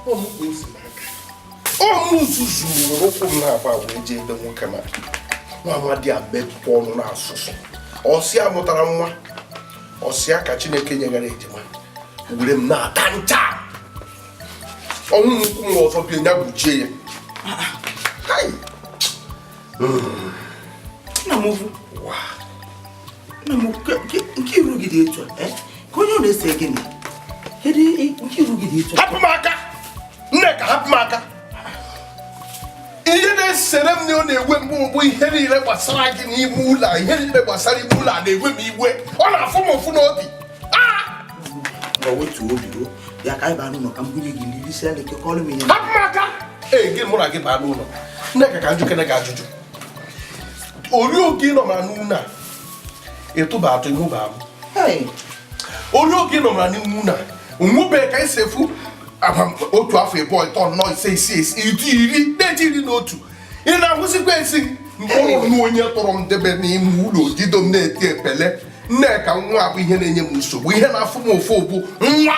Ọ mụ ka o si n'aka. Ọ mụ zuzuru were ụkwụ m na-agba wee jee ebe nwoke ma nwa amadi a mepụ ọnụ na-asụsụ. Ọsị a mụtara nwa, ọsị a ka Chineke nyegara ejima were m na-ata ncha. Ọnwụ m ụkwụ m ọzọ bịa ya gbuchie ya. Hai! Nna m ukwu. Nna m ukwu, nke iru gị dị etu a, eh? Ka onye ọ na-ese gịnị? Kedu nke iru gị dị etu a? Hapụ m aka! Nneka, hapụ m aka! Ihe na-esere m na ọ na-ewe m bụ ihe niile gbasara gị n'ime ụlọ a, ihe niile gbasara ime ụlọ a na-ewe m iwe. Ọ na-afụ m ụfụ n'obi. Ngwa, wetuo obi o. Bịa ka anyị baa n'ụlọ ka m bunye gị nri, isi ala ike, kọọrọ m ihe. Hapụ m aka! Ee, gị mụ na gị baa n'ụlọ. Nneka, ka njụkene gị ajụjụ. Ori oge ị nọ ma n'ụlọ a, ịtụba atụ ịmụba amụ. Ori oge ị nọ ma n'ime ụlọ a, onwebe ka esi efu otu afọ ịbụọ ịtọ nnọọ ise isii isii iri iri na-eji 11. Ị na-ahụzikwa esi mkpụrụ nnu onye tụrụ m debe n'ime ụlọ ojido m na-eti epele. Nneka, nwa bụ ihe na-enye m nsogbu, ihe na-afụ m ụfụ bụ nwa.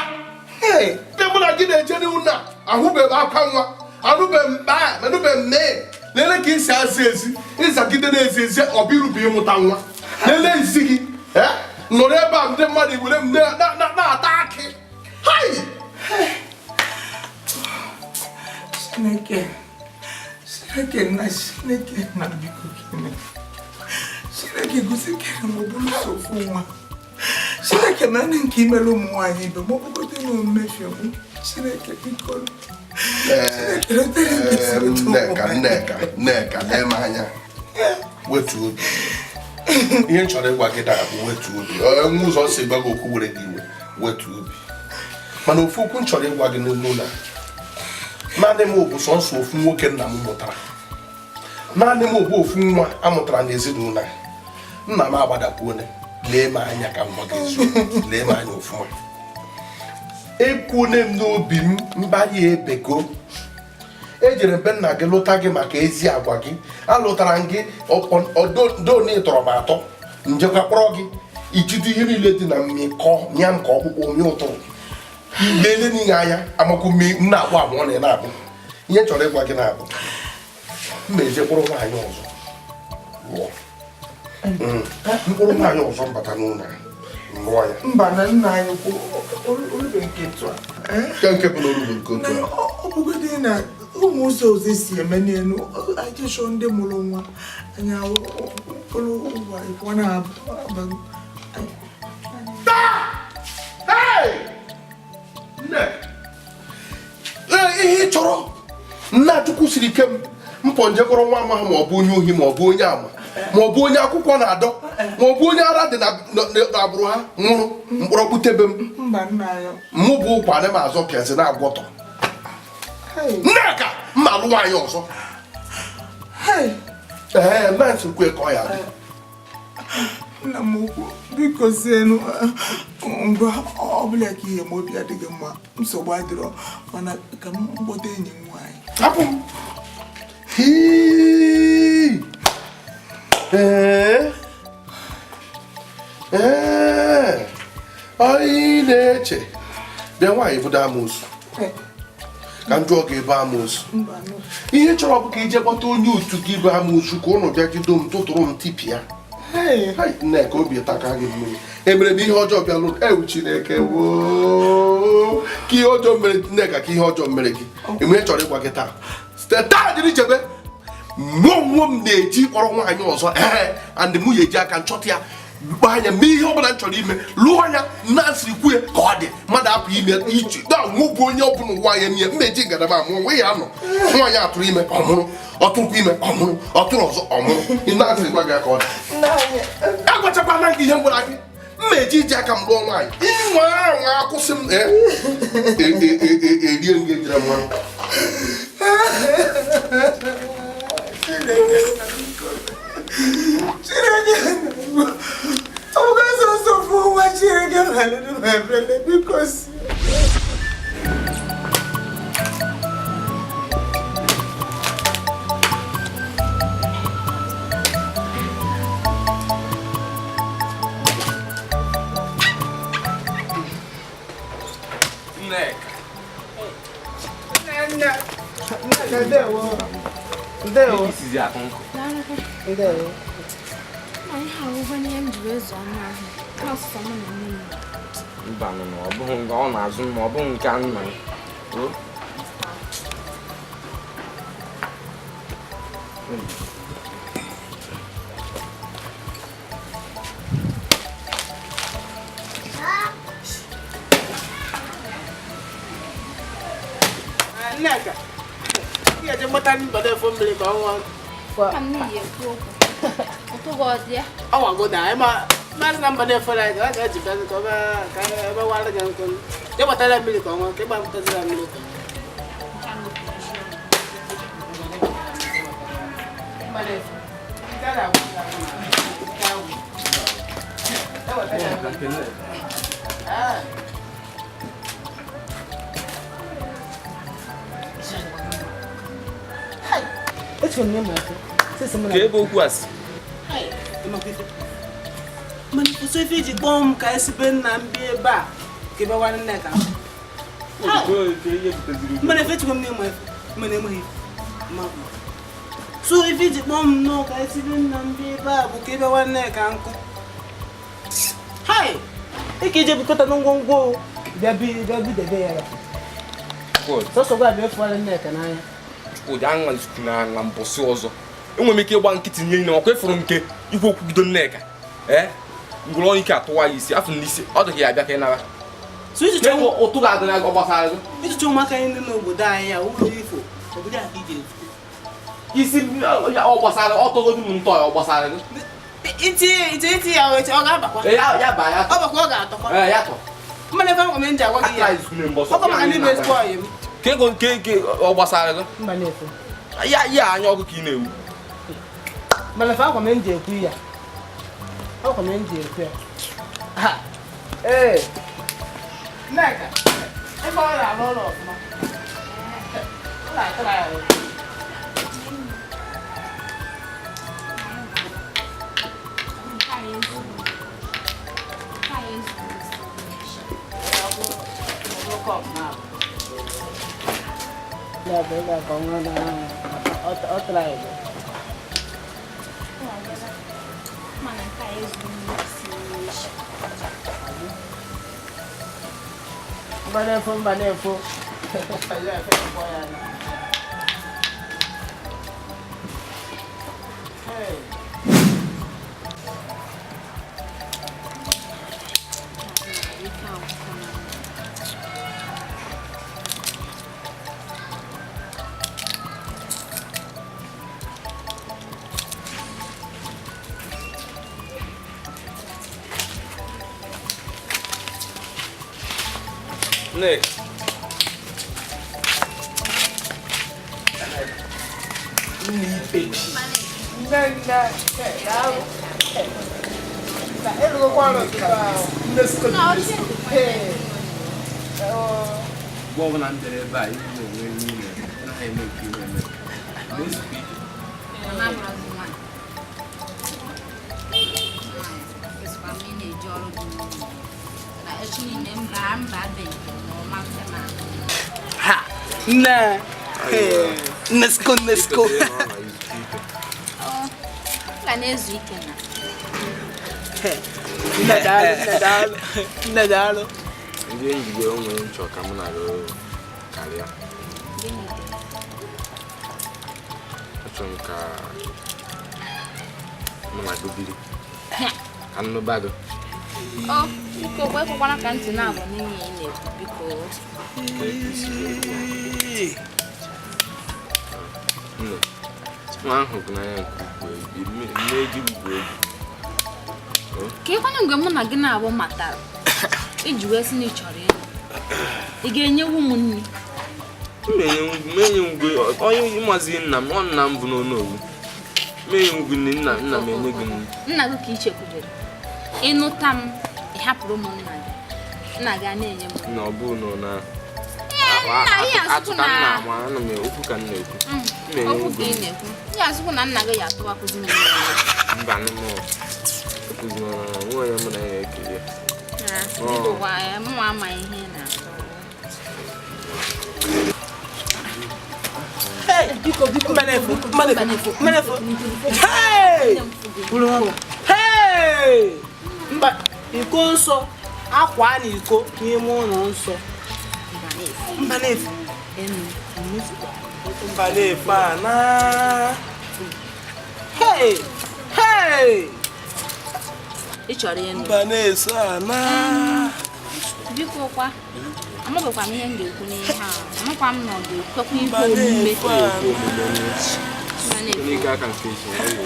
Ndị mụ na gị na-eje n'ụlọ a, ahụbeghị m akwa nwa, anụbeghị m mkpa, anụbeghị m mee. Lele ka isi azị ezi, ịzagide na-ezi ezi, ọ bụ irube ịmụta nwa. Lele isi gị, nọrọ ebe a ndị mmadụ were m na-ata akị. Hai! Chineke, Chineke nna, Chineke nna, biko gịnị? Chineke gosi kere m ọ bụrụ sọ ofu nwa. Chineke mere nke imere ụmụ nwaanyị ibe ma ọ bụgote na mmefie m. Chineke biko. Chineke letere m isi otu ụmụ Nneka, nwaanyị. Nneka, Nneka, lee m anya. Wetuo obi. Ihe m chọrọ ịgwa gị taa bụ wetuo obi. Nwa ụzọ si gwa gị okwu were gị iwe, wetuo obi. Mana ofu okwu m chọrọ ịgwa gị n'ime ụlọ a, naanị m bụ sọnsọ ofu nwoke nna m mụtara. Naanị m bụ ofu nwa a mụtara n'ezinụlọ a. Nna m agbadakwuone. Lee m anya ka m gwa gị eziokwu. Lee m anya ọfụma. Ekwuone m n'obi m mgbali ebego. Ejere m be nna gị lụta gị maka ezi agwa gị. Alụtara m gị doni tọrọ m atọ. Njekwa kpọrọ gị ijide ihe niile dị na mmikọ mịa m ka ọkpụkpụ mịa ụtụrụ. Lelee n'ihe anya amakwu m na-akpụ abụọ na ị na-abụ. Ihe m chọrọ ịgwa gị na-abụ m eje kpụrụ nwaanyị ọzọ lụọ. Mkpụrụ nwaanyị ọzọ mbata n'ụlọ a, lụọ ya. Mba, na nna anyị kwu orube nke otu a. Nke nke bụ na orube nke otu a. Na ọ bụgodị na ụmụ ụzọ ọzọ esi eme n'elu, anyị jechọọ ndị mụrụ nwa, anyị awụrụ ụwa ịpụọ na-aba. Nne! Ihe ị chọrọ nna Chukwu siri ike m mpọ nje kpọrọ nwa ama ma ọ bụ onye ohi ma ọ bụ onye ama ma ọ bụ onye akwụkwọ na-adọ ma ọ bụ onye ara dị n'agbụrụ ha nwụrụ mkpọrọ kputebe m. Mba, nna ya. Mụ bụ ụkwa ana m azọ pịazi na-agwọtọ. Nneka, mma alụ nwaanyị ọzọ. Ee, nna kwe ka ọ ya dị. Nna m ukwu, biko sienụ ngwa ọbụla ka ihe ma obi adịghị mma, nsogbu adịrọ, mana ka m kpọta enyi m nwaanyị. Hapụ m. Hii. Ee. Ee. Anyị na-eche. Bịa nwaanyị budo amoosu. Ka m jụọ gị ebe amoosu. Ihe chọrọ bụ ka ije kpọta onye otu gị bụ amoosu ka ụnụ bịa jido m tụtụrụ m tipịa. Nneka, obi taka gị mmiri. Emere m ihe ọjọọ bịa lụrụ. Ewu Chineke woo. Ka ihe ọjọọ mere Nneka, ka ihe ọjọọ mere gị. Enwe chọrọ ịgwa gị taa. Site taa jiri chebe. Mụ onwe m na-eji kpọrọ nwaanyị ọzọ. Ee, and mụ ya eji aka nchọta ya. Gbaa anya mee ihe ọbụla m chọrọ ime. Lụọ ya, Nancy kwue ka ọ dị. Mmadụ apụ ime iche. Na mụ bụ onye ọbụla ụwa ya mie. M na-eji ngalaba amụọ nwe ya nọ. Nwaanyị atụrụ ime ọ mụrụ. Ọ tụrụkwa ime ọ mụrụ. Ọ tụrụ ọzọ ọ mụrụ. Nancy gwa gị ka ọ dị. Agwachakwana gị ihe m gwara gị. M na-eji iji aka m lụọ nwaanyị. Ịnwa anwa akwụsị m. Erie m gị ejire mmanụ. Chineke, ọ bụghị sọsọ fụ nwa Chineke mere m ebele, biko si. Nneka. Nne, nne, ndewo. Ndewo. Isizi akụ nkụ. Ndewo. Na ihe ahụhụ ihe m jiri ezu ọnụ ahụ. Ọsụsọ mụ na nne m. Mba nụ na ọ bụghị nke ọ na-azụ ma ọ bụghị nke nna ya. O? Nneka, ị ga-eje mgbata mbada efo mmiri ka ọ ṅụọ. Ka m n'ihi ekwu okwu. Ụtụ gị ọ dị ya? Ọ nwago na anyị ma maazị na mbada efo na anyị ka ọ ga-eji bịa ka ọ bịa ka ebe wara gị nkụ. Jee gbatara ya mmiri ka ọ ṅụọ, ka ị gbapụtaziri ya mmiri ka ọ ṅụọ. Mbada efo. Nke a na-agwụ gị ahụ na nke ahụ. Jee wetara ya mmiri. Ah. Ka ebe okwu a si. Mana kwụsị ife iji kpọọ m ka esi be nna m bịa ebe a ka ebe nwanne Nneka. Mana efe chukwu m na-enwe efe, mana enweghị ife. So ife iji kpọọ m nnọọ ka esi be nna m bịa ebe a bụ ka ebe nwanne Nneka nkụ. Hai! Ị ka ije bukọta na ngwongwo o, bịa bi bịa bidebe ya. Sọsọ gwa bịa fụọrọ Nneka n'anya. Ụdị aṅa nzukọ na aṅa mbọsị ọzọ. Enwere m ike ịgba nkịtị nye nne ọkwa ịfụrụ nke ikwu okwu bido Nneka. Ee? Ngwụrụ ọnụ ike atụwa ya isi, afọ n'isi, ọ dị ka ya abịa ka ị nara. So ichiche ụtụ ga-adị na ọ gbasara gị. Ichiche ụmụaka anyị ndị n'obodo anyị a, ụlọ ifo, obodo a ka ije efu. Isi ọ gbasara, ọ tọgodu m ntọ ya, ọ gbasara gị. Iti ya ọ ga-abakwa. Ee, ya baa ya tọ. Ọ bakwa ọ ga-atọkwa. Ee, ya tọ. Mmanụ ebe ahụ m ji agwa gị ya. Aka izu na mbọsị. Ọ kwa maka ndị bụ ezigbo ọyị m. Ka ego nke ọ gbasara gị. Mba na-efu. Ya ya anya ọkụ ka ị na-ewu. Mana ife akwa m ji ekwu ya. Akwa m ji ekwu ya. Ha. Ee. Nneka, ebe ọ na-arụ ọrụ ọfụma. Ọ na-atara ya ụtọ. Ya bụ ịga ka ọ nwụrụ na ọ tara ya ụtọ. Mana nke a ezuru m isi echi. Mba na-efo, mba na-efo. Nick. Mgbe ọbụla m bịara ebe a, ihu na-enwe niile, anaghị eme nke ihe eme. Na-ezukọ ike. Ha! Nne! Nnesko, nnesko. Ga na-ezu ike na. Nne daalụ, nne daalụ, nne daalụ. Ndị enyi gị onwe nchọ ka mụ na gị karịa. Achọrọ m ka mụ na gị biri. Ka nnụba gị. Ọ, biko ekwekwana ka ntị na-abụ n'ihe ị na-ekwu, biko. Nne, nwa ahụ bụ n'anya nke ukwuu, mme gị bụ egwu. Ka ịkwanụ mgbe mụ na gị na-abụ matara, iji wee sị na ị chọrọ ịlụ, ị ga-enyewu m nri? Mmenye ngwe, onye ịmazi nna m, ọ nna m bụ n'ọnọwu. Mmenye ngwe nne, nna m enye gị nri. Nna gị ka ị chekwubere. Ịnụta m, ị hapụrụ m nna gị. Nna gị a na-enye m. Na ọ bụ nọ na Atụ ka nna ama, ana m okwu ka m na-ekwu. Okwu ka ị na-ekwu. Ihe asụkwu na nna gị ya atụwakwụzi m nri. Mba, nụ m ekwuzi na nwa onye mụ na ya ekele. Biko gwa ya, mụ amaghị ihe ị na-akọ. Biko, biko. Mba na-efu, mba na-efu, mba na-efu. Hey! Hey! Mba, iko nsọ, akwa na iko n'ime ụlọ nsọ. Mba na-efu. Mba na-efu a na. Hey! Hey! Ị chọrọ ịnụ. Mba na-eso a na. Biko kwa, amabụkwa m ihe m ga-ekwu n'ihe a. Amakwa m na ọ ga-ekwekwa ikwe Mba omume. na-efu a na. Mba na-efu. N'ike aka nke isi, ọ ga-ekwu.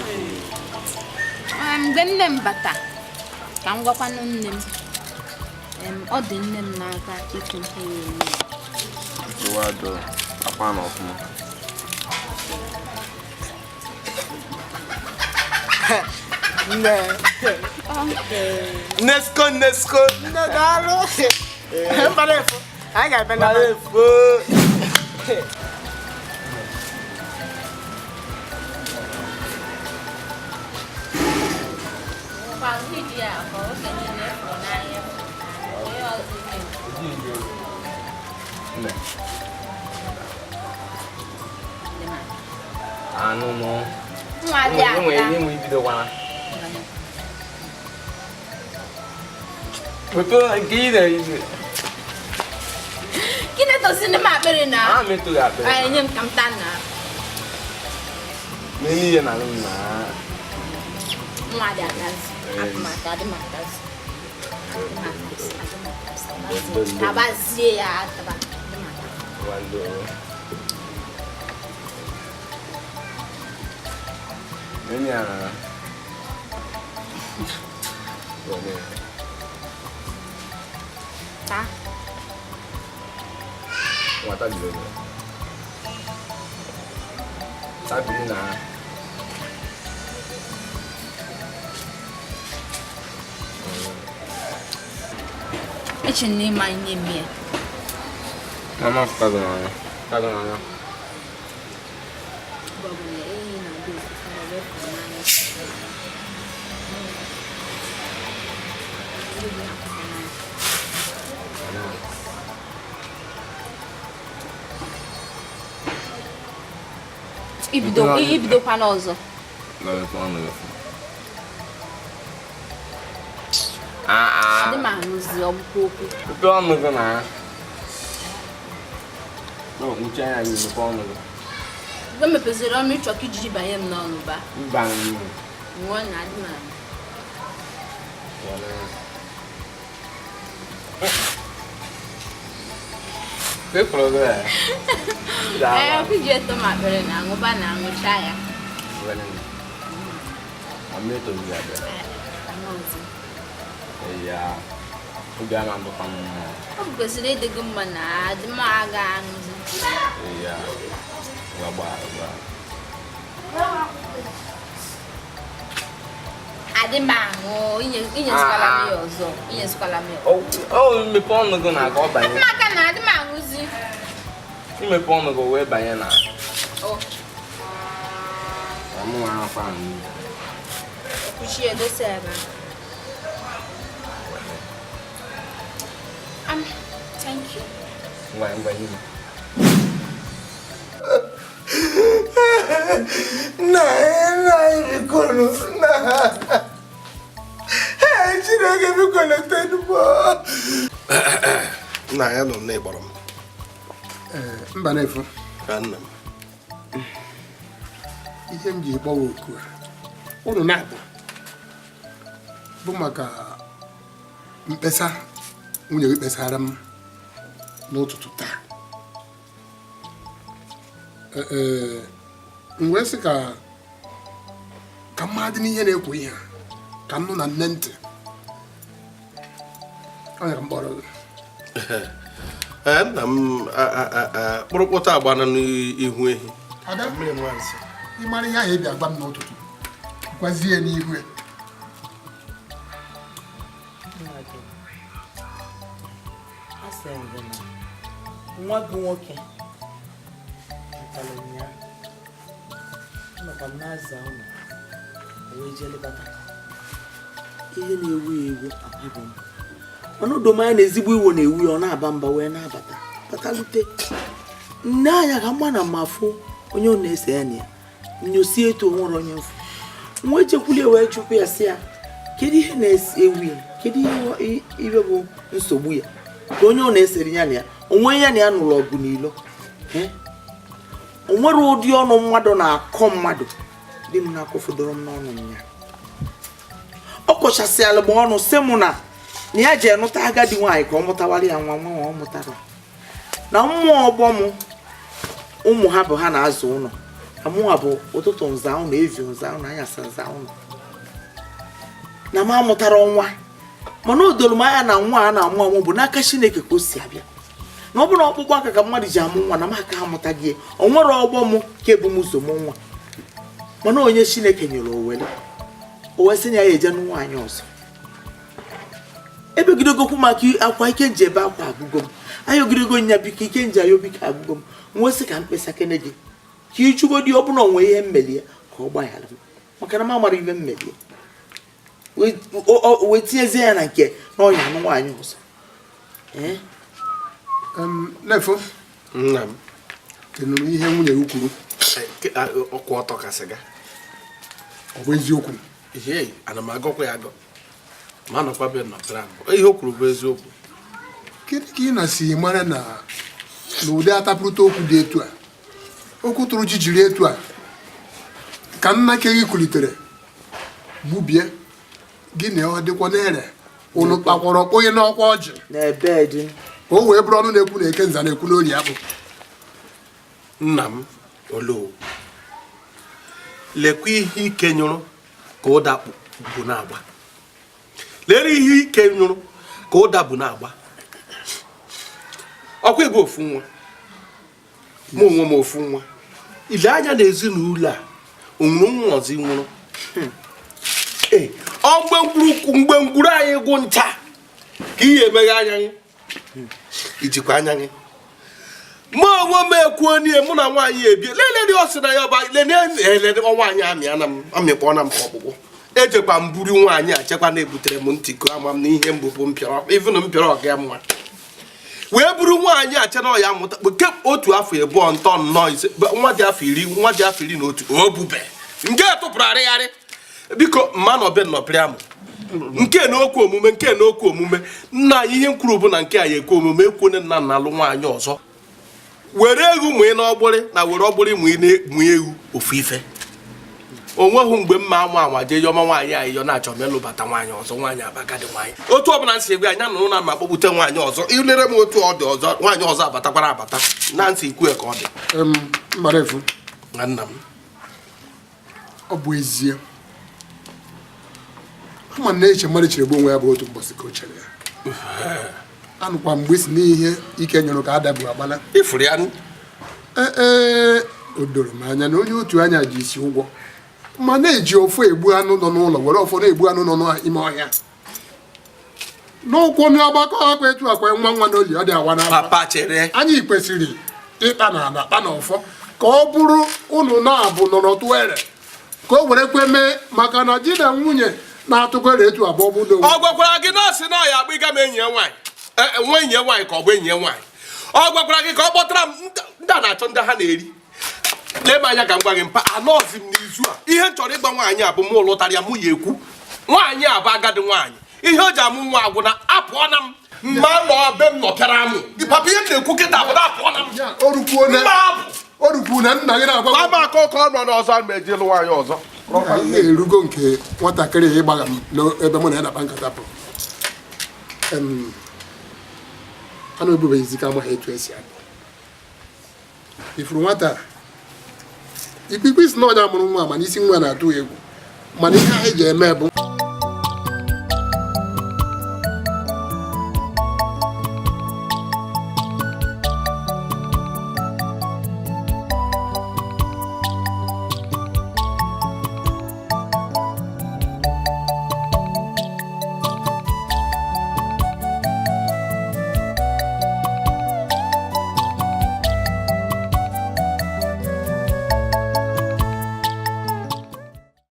Mgbe nne m bata ka m gwakwanụ nne m. Ọ dị nne m n'aka ikwu ihe ya eme. Tụwa dọ, akwa na ọfụma. Nne. Nesko, nesko. Nne daalụ. Mba na-efu. Anyị ga-abịa na. Mba na-efu. Nne. Anụ nọ. Nwa dị aka. Enwe ibidokwana. Mepee nke ị na-eri. Gịnị tosi ndị m akpịrị na? A metụghị akpịrị. Anyị nye m ka m taa na. N'elu ihe na alụ m na. Nwa dị akazi. Atụmatụ adị m akazi. Adị m akazi. Adị m akazi. Tabazie ya ataba. Adị m akazi. Wando. Nini ya na? Wone. Taa. Nwata bi onye. Tabiri na. Eche na ịma ihe mie. Mama fụtago n'anya. Fụtago n'anya. Mgbe ọbụla ehi na-abịa ofufe ma ọ bụ ịfụ n'anya. Ndị bi na-afụ n'anya. Ibidokwana ọzọ. Adị m anụzi ọgbụkwa okwu. Mepee ọnụ gị na. Nwuchi anya gị, mepee ọnụ gị. Mgbe m mepeziri ọnụ ịchọ ka ijiji banye m n'ọnụ ba. Mba. Nwụọ na adị m anụ. Ee, ọkụ ji eto m akpịrị na aṅụba na aṅụcha ya. Ọ bụ kwesịrị ịdị gị mma na adị m aga aṅụzi. Adị m aṅụ, inyezikwala m ya ọzọ, inyezikwala m ya ọzọ. Ọ mepe ọnụ gị na ka ọ banye. Hapụ m aka na adị m aṅụzi. Imepe ọnụ gị wee banye na. Ọ. Ọmụ nwa ahụ kwa aṅụ. Kwuchie edosa ebe ahụ. Thank you. Ngwa ngwa nye m. Nna, nna biko nụ, nna. Ee, Chineke biko leta nnukwu. Nna ya nọ n'ịgbọrọ m. Mba na-efu. Ka nna m. Ihe m ji kpọwa oku a, unu na-abụ bụ maka mkpesa nwunye gị kpesara m n'ụtụtụ taa. M wee sị ka ka mma dị n'ihe na-ekwu ihe a, ka m nụ na nne ntị. Ọ nyere m kpọrọ gị. Ee, nna m, kpụrụkpụta agbana n'ihu ehi. Ada, Mmiri nwansi. ị mara ihe ahụ ị bịa gwa m n'ụtụtụ, gwazie n'ihu ya. Asị m gị na nwa gị nwoke batara ụnyaahụ. Anọkwa m na-aza ụlọ, o wee jee lebata. Ihe na-ewu ya ewu amaghị m. Mana o doo m anya na ezigbo iwe na-ewu ya, ọ na-aba mba wee na-abata. Batalute. Nne anya ka mma na mmafụ Onye ọ na-ese ya na ya nyosie etu onwere onye mfu nwa echekwulie wee chụpụ ya sị ya kedu ihe na-ewu ya, kedu ihe ibe bụ nsogbu ya, ka onye ọ na-esere ya na ya onwe ya na ya nụrụ ọgụ n'ilo. O nwere ụdị ọnụ mmadụ na-akọ mmadụ di m na-akọfudoro m n'ọnụ ya. Ọ kọchasịala m ọnụ sị m na ya ji enụta agadi nwaanyị ka ọ mụtawara ya nwa nwa ọ mụtara na mmụọ ọgbọ m ụmụ ha bụ ha na-azụ ụlọ na mụnwa bụ ụtụtụ nza ụlọ, evi nza ụlọ, anyasị nza ụlọ, na m amụtara nwa. Mana o doro m anya na nwa a na-amụ amụ bụ n'aka Chineke ka o si abịa, na ọ bụrụ na ọkpụkpụ aka ka mmadụ ji amụ nwa na m aka amụtaghị ya. O nwere ọgbọ m ka ebu m ụzọ mụ nwa, mana onye Chineke nyere owere o wee sị na ya eje nụ nwaanyị ọzọ. Ebegidegokwu maka akwa ike nji ebe akwa agụgo m, ayọgidego nya biko ike nji ayọ biko agụgo m, nwee sị ka mkpesa kene gị ka ịchụgodi ọ bụla onwe ihe mmelie ka ọ gbaghara m, maka na m amara ihe mmelie wee tinyezie ya na nke na ọnya anụ nwaanyị ọzọ. Nefo, nna m, kenụrụ ihe nwunye gị kwuru? Ọkwụ ọtọ ka sịga. Ọ bụ eziokwu? Ihe ana m agọkwa ya agọ ma nọkwa be nọtara mbụ, ihe o kwuru bụ eziokwu. Kedu ka ị na-si mara na ụdị atapụrụta okwu dị etu a, okwu tụrụ ji jiri etu a ka nna ke gị kulitere gbubie gị na ọ dịkwa n'ere ụnụ kpakwọrọ onye n'ọkwa ọjị n'ebe dị ka o wee bụrụ ọnụ na-ekwu na eke nza na-ekwu n'oli akpụ? Nna m, olo lekwa ihe ike nyụrụ ka ụda bụ na-agba, lere ihe ike nyụrụ ka ụda bụ na-agba. Ọkwa ịbụ ofu nwa, mụ onwe m ofu nwa, ile anya na ezinụlọ a onwuru nwa ọzọ nwụrụ. Ee, ọ mgbe ngwuru anyị gwụ ncha ka ihe emeghe anya gị, ijikwa anya gị. Mụ onwe m ekwuo n'ihe mụ na nwaanyị ebie lele dị ọ sị na ya ọba lele nwaanyị amịa na m amịkpọ na m ka ọkpụkpụ. Ejekwa m buru nwaanyị a chekwa na-ebutere m ntị ko ama m na ihe mbụ bụ mpịọrọ ịvụnụ mpịọrọ ọga ya mma wee buru nwaanyị a chena ya mụta ke otu afọ ịbụọ ntọ nnọọ ise nwa dị afọ 10, nwa dị afọ 11 o bube nke tụpụrụ arịgharị. Biko mma nọbe nnọpịrị amụ nke na okwu omume, nke na okwu omume nna anyị. Ihe m kwuru bụ na nke a ya ekwe omume ekwone nna nna alụ nwaanyị ọzọ were ewu mụnye n'ọgbụrị na were ọgbụrị mụnye ewu ofu ife. O nweghị mgbe mma anwa anwa jee yọma nwaanyị anyị yọ na-achọ m ịlụbata nwaanyị ọzọ. Nwaanyị abakadị nwaanyị otu ọbụla nsị egwe anya nụrụ na ma kpọgbute nwaanyị ọzọ ilere m otu ọ dị ọzọ nwaanyị ọzọ abatakwara abata na ntị ikwu ya ka ọ dị. Mbarefu, na nna m, ọ bụ ezie ama na-eche mmadụ chere bụ onwe ya bụ otu ụbọchị ka o chere ya anụkwa mgbe si n'ihe ike nyụrụ ka ada bụ agbala ifuru ya. Ee, o doro m anya na onye otu anya ji isi ụgwọ ma na-eji ofu egbu anụ nọ n'ụlọ were ọfọ na-egbu anụ nọ n'ime ọhịa n'ụkwụ n'ọgbakọ akwa etu akwa nwa nwa n'oli ọ dị awa n'afa. Papa chere. Anyị kwesịrị ịkpa na ala kpa na ọfọ ka ọ bụrụ unu na-abụ nọ n'ọtụere ka o were kwe mee, maka na di na nwunye na-atụkwere etu abụọ bụ n'onwe. Ọ gwakwara gị nọọsị na ọya akpụ ịga m enyi ya nwaanyị, nwa enyi ya nwaanyị ka ọ bụ enyi ya nwaanyị. Ọ gwakwara gị ka ọ kpọtara m ndị a na-achọ ndị ha na-eri. Lee m anya ka m gwa gị mpa anọọzi m n'izu a. Ihe m chọrọ ịgba nwaanyị a bụ mụ lụtara ya, mụ ya ekwu nwaanyị a bụ agadi nwaanyị, ihe o ji amụ nwa agwụna apụọ na m mma nọ be m nọpịara amụ gị. Papa, ihe m na-ekwu kịta bụ na apụọ na m mma apụ. O rukwuo na nna gị na-agwa ama aka ụka ọ nọ n'ọzọ ma eji lụ nwaanyị ọzọ. Ihe erugo nke nwatakịrị ịgbagha m n'ebe mụ na ya na-akpa nkata bụ anụ ebubeghịzi ka amaghị etu esi abụ ifuru nwata a. Ikpikpe isi na ọnya mụrụ nwa mana isi nwa na-atụ ya egwu, mana ihe anyị ji eme bụ